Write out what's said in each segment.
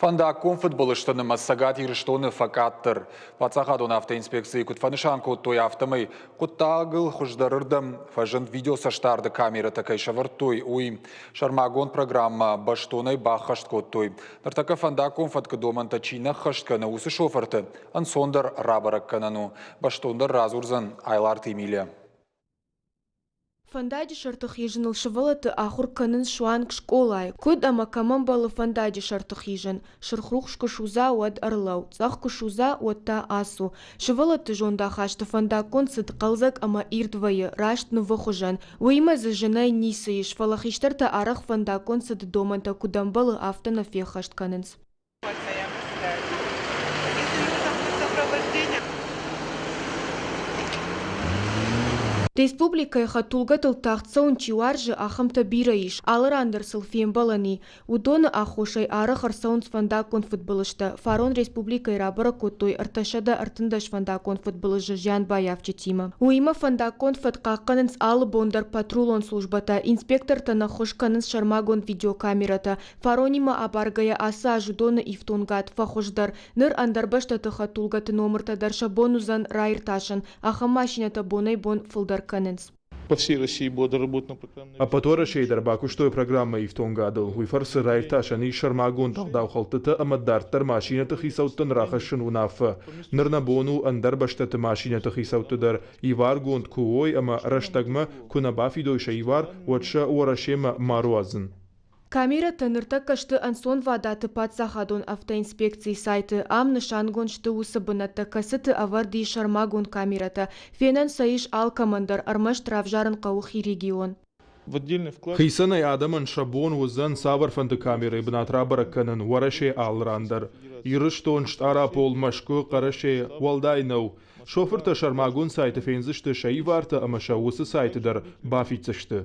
Фӕндаггон фыдбылызты нымӕц Цӕгат Ирыстоны фӕкъаддӕр. Паддзахадон автоинспекцийы куыд фӕнысан кодтой, афтӕмӕй хъуыддагыл хуыздӕрырдӕм фӕзынд видеоцӕстдарды камерӕтӕ кӕй сӕвӕрдтой, уый. Сӕрмагонд программӕ бӕстонӕй баххӕст кодтой. Ныртӕккӕ фӕндаггон фӕткы домӕнтӕ чи нӕ ххӕст кӕны, уыцы шофырты ӕнцондӕр рабӕрӕг кӕнӕн у. Бӕстондӕр радзурдзӕн Айларты Эмилия. Фӕндаджы сӕрты хизыныл сывӕллӕтты ахуыр кӕнынц суанг скъолайы. Куыд ӕмӕ кӕм ӕмбӕлы фӕндаджы сӕрты хизын? Сырх рухс куы судза, уӕд ӕрлӕуу, цъӕх куы судза, уӕд та ацу. Сывӕллӕтты зондахасты фӕндаггон цыд хъӕлдзӕг ӕмӕ ирд вӕййы, раст нывы хуызӕн. Уыимӕ дзы зынӕй ницы ис, фӕлӕ хистӕртӕ арӕх фӕндаггон цыды домӕнтӕ куыд ӕмбӕлы, афтӕ нӕ феххӕст кӕнынц. Республикӕйы хӕдтулгӕтыл тагъд цӕуын чи уарзы, ахӕмтӕ бирӕ ис. Алы ран дӕр сыл фембӕлӕн и. Уыдоны аххосӕй арӕх ӕрцӕуынц фӕндаггон фыдбылызтӕ. Фарон республикӕйы рабӕрӕг кодтой 313 фӕндаггон фыдбылызы зианбаййафджытимӕ. Уыимӕ фӕндаггон фӕд хъахъхъӕнынц алы бон дӕр патрулон службӕтӕ, инспектортӕн ӕххуыс кӕнынц сӕрмагонд видеокамерӕтӕ. Фаронимӕ абаргӕйӕ ацы аз уыдоны ифтонгад фӕхуыздӕр. Ныр ӕндӕр бӕстӕты хӕдтулгӕты номыртӕ дӕр сӕ бон уыдзӕн раиртасын. Ахӕм машинӕтӕ бонӕй-бон фылдӕр кӕнынц. По всей России была доработана программная Ӕппӕт Уӕрӕсейы дӕр бакуыстой программӕйы ифтонгадыл. Уый фӕрцы раиртасӕн ис сӕрмагонд ӕгъдаухӕлдтытӕ ӕмӕ дарддӕр машинӕты хицӕуттӕн рахӕссын уынаффӕ. Ныр нӕ бон у ӕндӕр бӕстӕты машинӕты хицӕутты дӕр иваргонд куы уой ӕмӕ рӕстӕгмӕ куы нӕ бафидой сӕ ивар, уӕд сӕ Уӕрӕсемӕ ма руадзын. Камерӕтӕ ныртӕккӕ сты ӕнцонвадаты паддзахадон автоинспекцийы сайты. Ам нысангонд сты уыцы бынӕттӕ, кӕцыты ӕвӕрд ис сӕрмагонд камерӕтӕ. Фенӕн сӕ ис алкӕмӕн дӕр, ӕрмӕст равзарын хъӕуы хи регион. Хицӕнӕй адӕмӕн сӕ бон уыдзӕн цавӕрфӕнды камерӕйы бынат рабӕрӕг кӕнын Уӕрӕсейы алы ран дӕр. Ирыстон, Стъарапол, Мӕскуы, Хъӕрӕсе уӕлдай нӕу. Шофыртӕ сӕрмагонд сайты фендзысты сӕ ивартӕ ӕмӕ сӕ уыцы сайты дӕр бафиддзысты.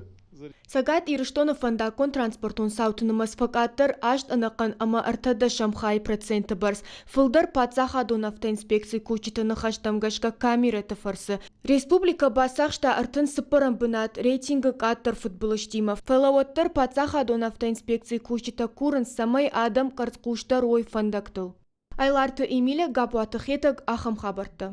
Цӕгат Ирыстоны фӕндаггон-транспортон цауты нымӕц фӕкъаддӕр аст ӕнӕхъӕн ӕмӕ ӕртӕдӕсӕм хайы проценты бӕрц, фылдӕр паддзахадон автоинспекцийы кусджыты ныхӕстӕм гӕсгӕ камерӕты фӕрцы. Республикӕ бацахста 34-ӕм бынат рейтингы къаддӕр фыдбылызтимӕ, фӕлӕ уӕддӕр паддзахадон автоинспекцийы кусджытӕ курынц, цӕмӕй адӕм къӕрцхъусдӕр уой фӕндӕгтыл. Айларты Эмилия, Гапуаты Хетӕг, ахӕм хабӕрттӕ.